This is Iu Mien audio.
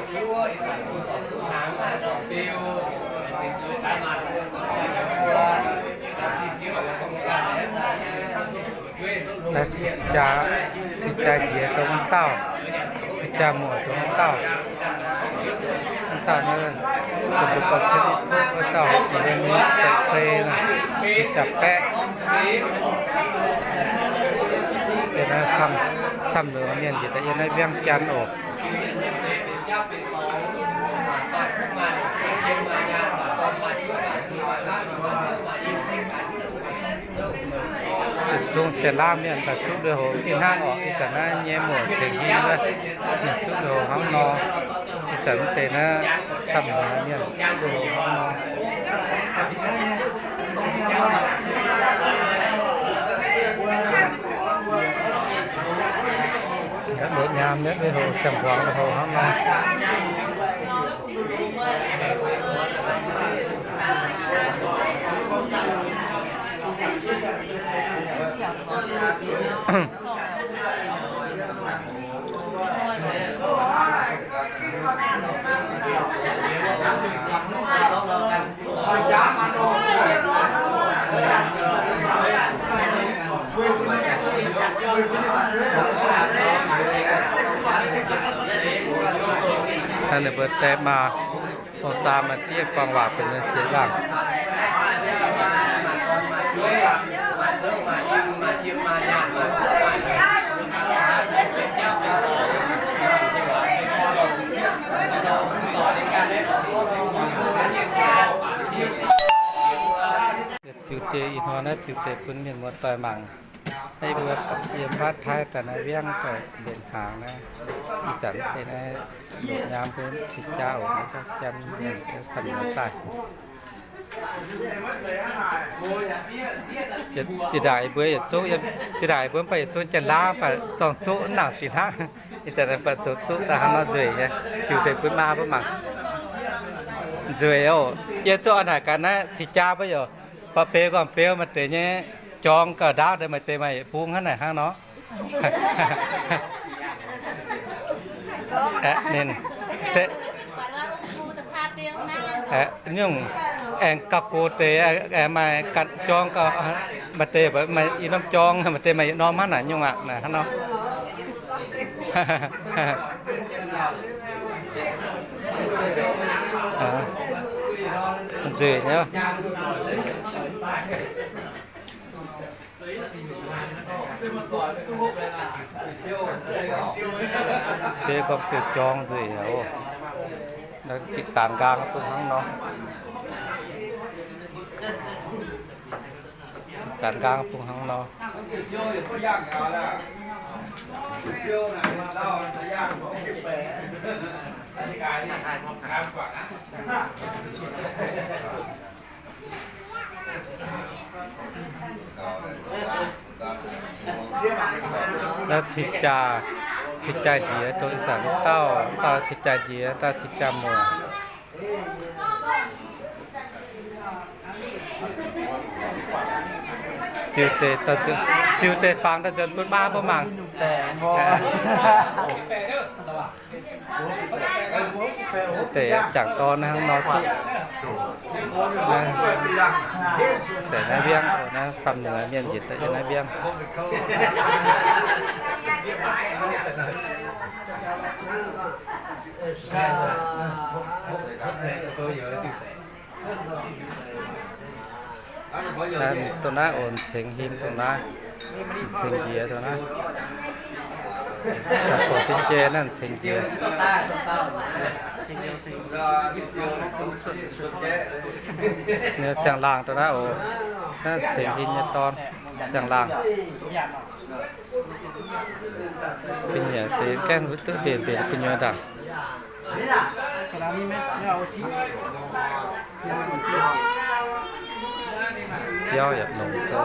Cing jaa, cing jaa njiec dongh wuov dauh, cing jaa muoc dongh wuov dauh. Wuov dauh naaiv, dongh mbuo gauh cuotv duqv wuov dauh, ninh mbuo deix fei naaiv, cing jaa-baeqv. Yie naaiv samv, samv lungh mienh njiec daaih yiem naaiv Viangv Janx oc. Yietc zungv deix laauv mienh daaih zuqv lui-houx fih hnangv oc. Ih zanc naaiv nyei muoc ceng hingh wuov, zuqv lui-houx hnangv nor. Ih zanc mv deix naaiv samv lungh mienh zuqv lui-houx hnangv nor. Mbuo nyaam nyei lui-houx, siang-hmuangx lui-houx hnangv nor. Hnangv ninh mbuo deix maah, dongh daan maaih diev guangc waac benx mienh siex laangh. Ziux deix ih hnoi naaiv ziux deix bun mienh muoz-doic mangc. Yie mbuo yiem Faatv Taiv daaih naaiv Viangv daaih mbenc hnaangx naaiv, ih zanc deix naaiv loz nyaam mbuo cing jaa oc, naaiv Janx mienh samv lungh daaih. Zinh ndaangc yie mbuo yietc zungv, zinh ndaangc yie mbuo mv baac yietc zungv janx-laangh mv baac zorng zuqv mv nangc fih hnangv. Ih zanc mv baac zoux zuqv daaih hnangv nor nzueic nyei, ziux deix bun maa mbuo mangc. Nzueic oc. Yie zuqv oix naaic gaax naaiv cing jaa mbuo yaac beu gorn-beu maaih deix nyei jorng gauh ndaauv deix, maaih deix maaih yietc bung hnangv naaic hnangv nor. Aeqv, ninh se, aeqv, nyungc aengx gauh gox deix, aengx maaih ganh jorng gauh, maaih deix maaih i norm jorng, maaih deix maaih i norm hnangv naaic nyungc aqv, naaic hnangv nor. Nzueic nyei. Deix gorngv deix jorng nzueic oc. Naaiv gitv daanx nqaang bun hnangv nor. Daanx nqaang bun hnangv nor. Naaiv cing jaa, cing jaa njiec dongh ih zanc dauh, dauh cing jaa njiec, dauh cing jaa muoc. Ziux deix, ziux deix fangx daaih nzuonx bun maa mbuo mangc. Deix jangc dorn hnangv nor zuqv. Deix naaiv Viangv, naaiv samv nyungc mienh njiec daaih yiem naaiv Viangv. Dongh naaiv oc, ceng hinh dongh naaiv, ceng njiec dongh naaiv. Daaih doqc jienv jei naaiv ceng njiec. Nyei siang-laangh dongh naaiv oc, naaiv ceng hinh nyei dorn, siang-laangh. Gu'nyuoz deix gaengh duqv mbenc mbenc gu'nyuoz ndaangc. Biauv yaac longc gau.